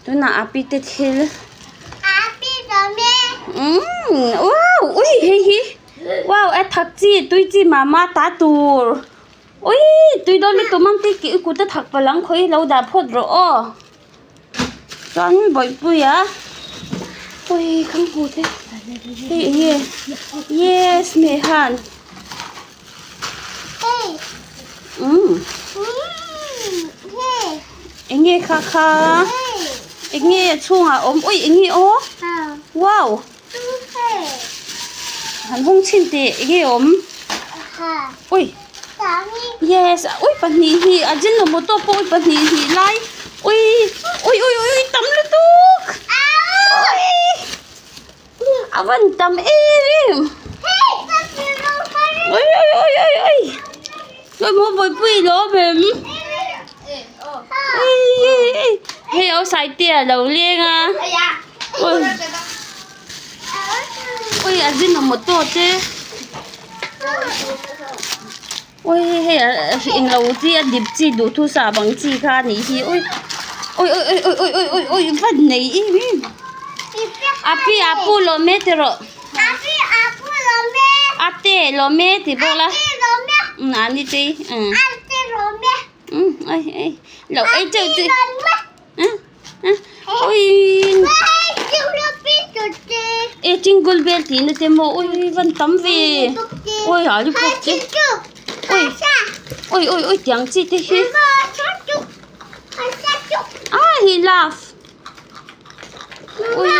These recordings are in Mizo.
Tunah api te thil umm wow ui hei hi wow a thak chi tui chi mama ta tur ui tui dawn lutuk mam te i kut a thak palh ang khawi lo dah phawt rawh aw chuan bawihpuia ui ka hmu te hei eng nge yes hmeihan umm eng nge kha kha eng nge a chhungah a awm ui eng nge aw wow han hawng chhin teh eng nge awm ui yes ui pahnih hnih ajinomoto pawh ui pahnih hnih lai ui ui ui ui tam lutuk ui. A van tam em em ui ui ui ui ui ui maw buaipui lawm em ui ui ui hei au saite a lo leng a ui ui a zin a motor te ui hei englo chi a dip chi duhthusam ang chi kha a nih hi ui ui ui ui ui ui ui ui van nei em em api apu lawm e ti rawh ate lawm e ti bawk la ani te um ui ui lo ei cheu chi e jingle bell tih na te maw ui van tam ve ui ha ri bawk te ui ui ui ui tiang chi te hi ah he laugh ui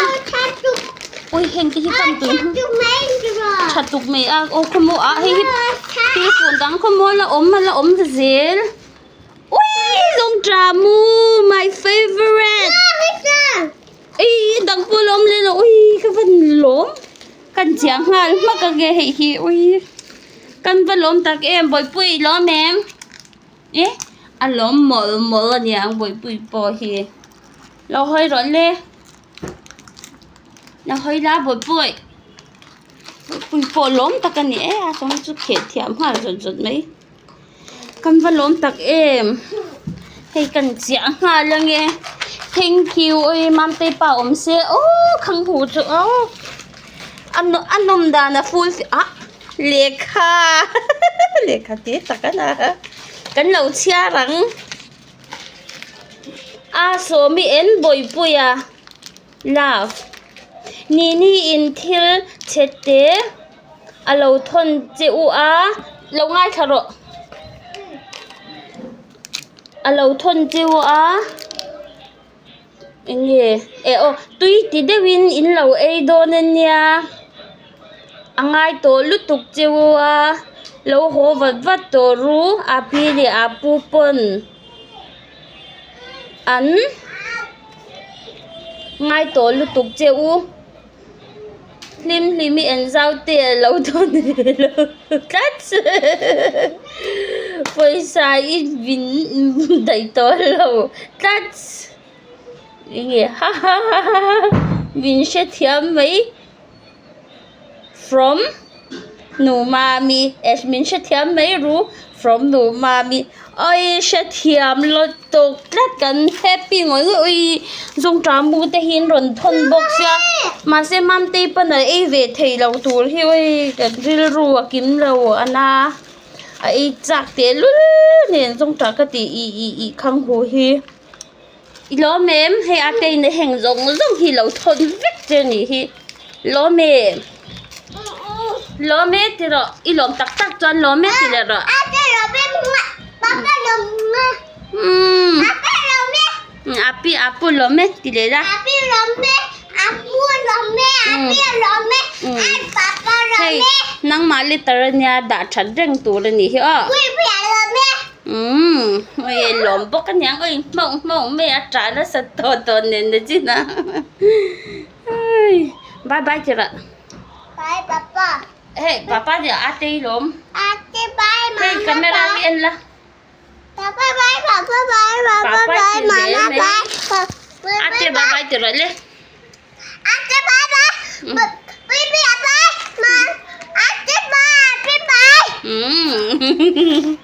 ui heng te hi tam tui tha tuk mai a aw khawmuh ah hei hi thil fun dang khawmuh a la awm a la awm zel. Ui zawngṭah mu my favourite ei dang pawh a la awm leh lo ui ka van lawm kan chiah nghal hmak ang e hei hi ui kan va lawm tak em bawihpui i lawm em eh a lawm mawlh mawlh a niang bawihpui pawh hi lo hawi rawh le lo hawi la bawihpui bawihpui pawh lawm tak a ni e a sawm chu kheh thiam nghal zawt zawt mai. Kan va lawm tak em hei kan chiah nghal ange thank you ui mamtei pa awm se aw khang hu chu aw a a nawm dan a full ah lehkha lehkha te tak a na kan lo chhiar ang a sawmi en bawihpuia love nini in thil chhe te. A lo thawn che u a lo ngaithla rawh a lo thawn che u a eng nge eh aw tui ti deuhin in lo ei dawn a nia a ngai tawh lutuk che u a lo haw vat vat tawh ru a pi leh a pu pawn an ngai tawh lutuk che u. Hlim hlim i en zau te a lo dawn ve lo tlat pawisa i vin daih tawh lo tlat enge ha ha ha ha min hrethiam mai from nu mami eh min hrethiam mai ru from nu mami awii hrethiam lo. Tawk tlat kan happy ngawih ngawih ui zawngṭah mu te hi an rawn thawn bawk sia mahse mamtei pawn a ei ve thei lo tur hi ui kan rilru a kim lo a na a ei chak teh lul nen zawngṭah ka tih ih ih ih khang hu hi i lawm em hei a te in a heng zawng zawng hi lo thawn vek che a nih hi lawm em lawm e ti rawh i lawm tak tak chuan lawm e ti leh rawh. Api apu lawm e ti leh la. Hei nangmah letter ania dah that reng tur a nih hi aw. Umm hei lawm bawk aniang aw hmauh hmauh mai a tah nasa tawh tawh nen na chin a. Bye bye ti rawh. Bye papa. Hei papa ni a tei lawm. Ate bye mama. Hei camera hi en la. Papa bye papa bye papa bye mama bye. Ate bye bye ti rawh le. Ate bye bye. Baby bye. Ma. Ate bye. Bye bye. Mm.